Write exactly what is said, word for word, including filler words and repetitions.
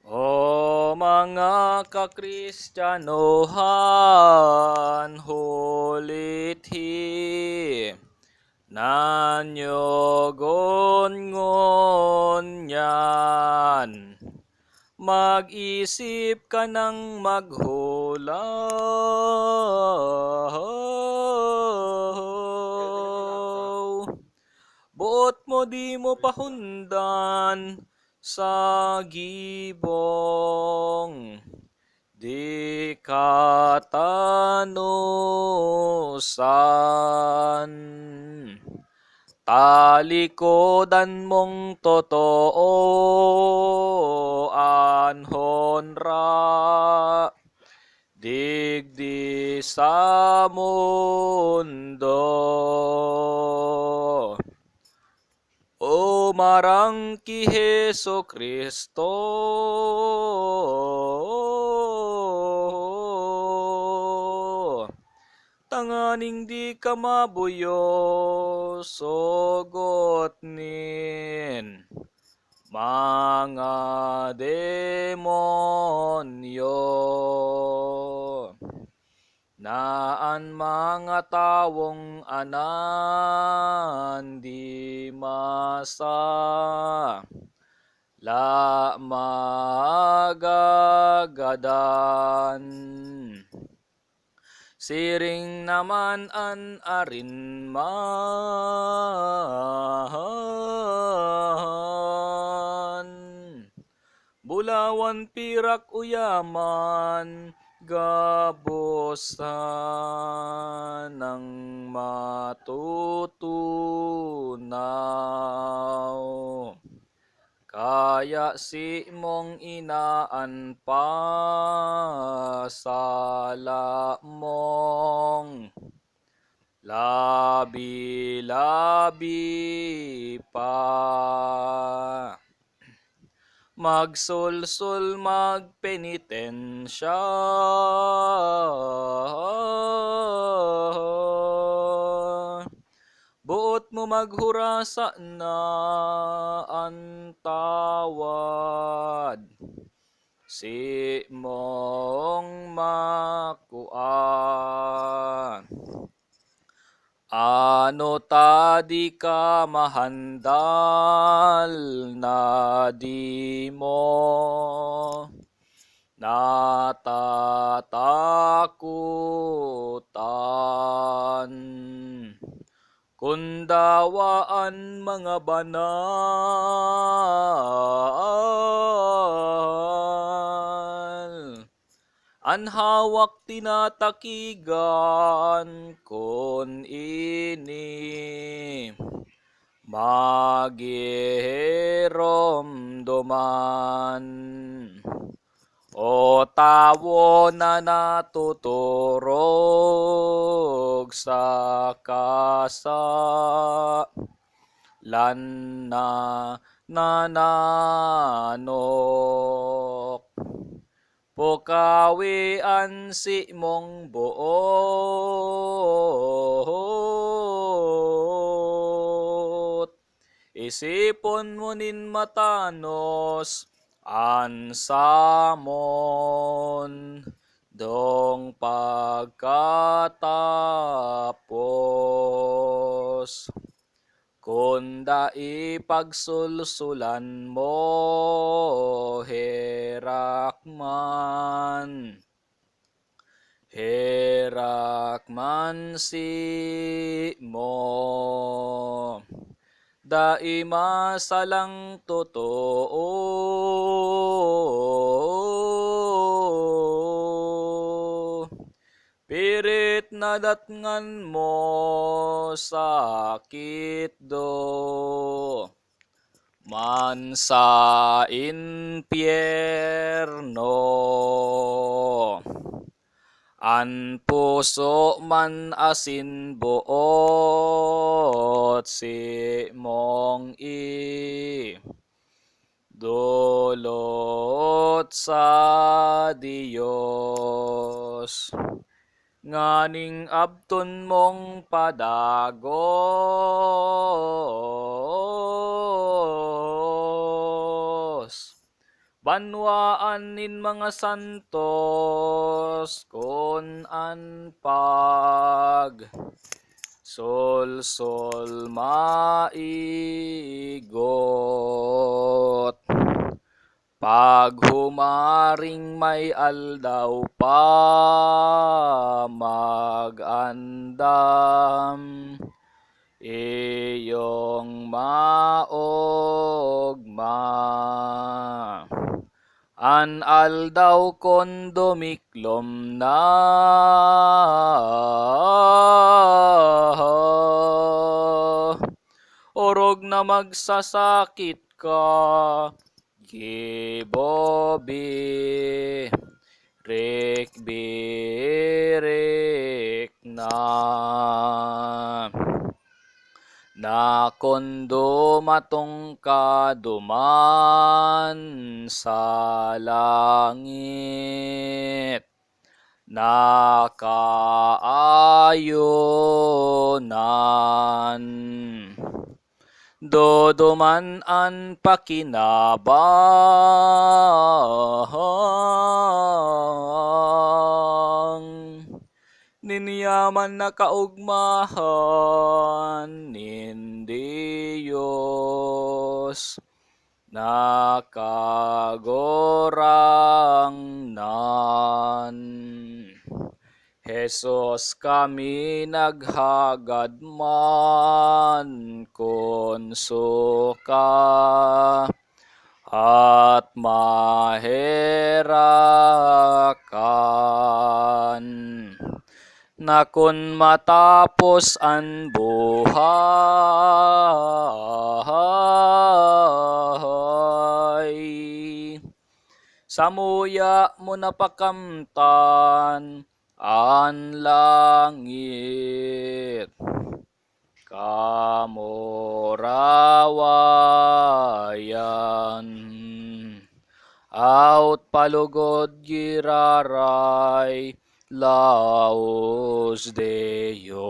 O mga kakristiyanohan, hulit hi nanyogon ngunyan, mag-isip ka nang maghulaw. Boot mo di mo pahundan sa gibong di katanosan. Talikodan mong totoo an honra digdi sa mundo. O marang ki Jesu-Cristo, tanganing di ka mabuyo sugot nin mga demonyo. Na an mga tawong anan di masala magagadan. Siring naman an arin man. Bulawan, pirak o yaman, gabos sanang matutunaw. Kaya simong ina an pasala mong labi-labi pa. Magsulsol, magpenitensya. Boot mo maghurasa na an tawad simong makua. Ano ta di ka mahandal na di mo natatakotan? Kun dawa an mga banal, an hawak tinatakigan, kun ini magiromdoman. O tawo na natuturog sa kasalan na nananok, pukawi an simong boot. Isipon mo nin matanos an samon dong pagkatapos. Kun dai, pagsulsulan mo, herak man. Herak man simo, dai masalang totoo. Pirit na datngan mo sakit do man sa impyerno. An puso man asin boot simong idolot sa Dios, nganing abton mong padagos. Banwaan nin mga santos kun an pag solsol maigot. Paghumaring may aldaw pa magandam iyong maogma. An aldaw kon dumiklom na, orog na magsasakit ka, gibo birik-birik na. Na kun dumatong ka duman sa langit, nakaayo nan. Duduman an pakinabang nin yaman na kaogmahan nin Dios na Kagurangnan. Jesus, kami naghagad man kun suka at maherakan na kun matapos an buhay, samuya mo na pakamtan an langit. Kamurawayan, awt palugod giraray laos Deo.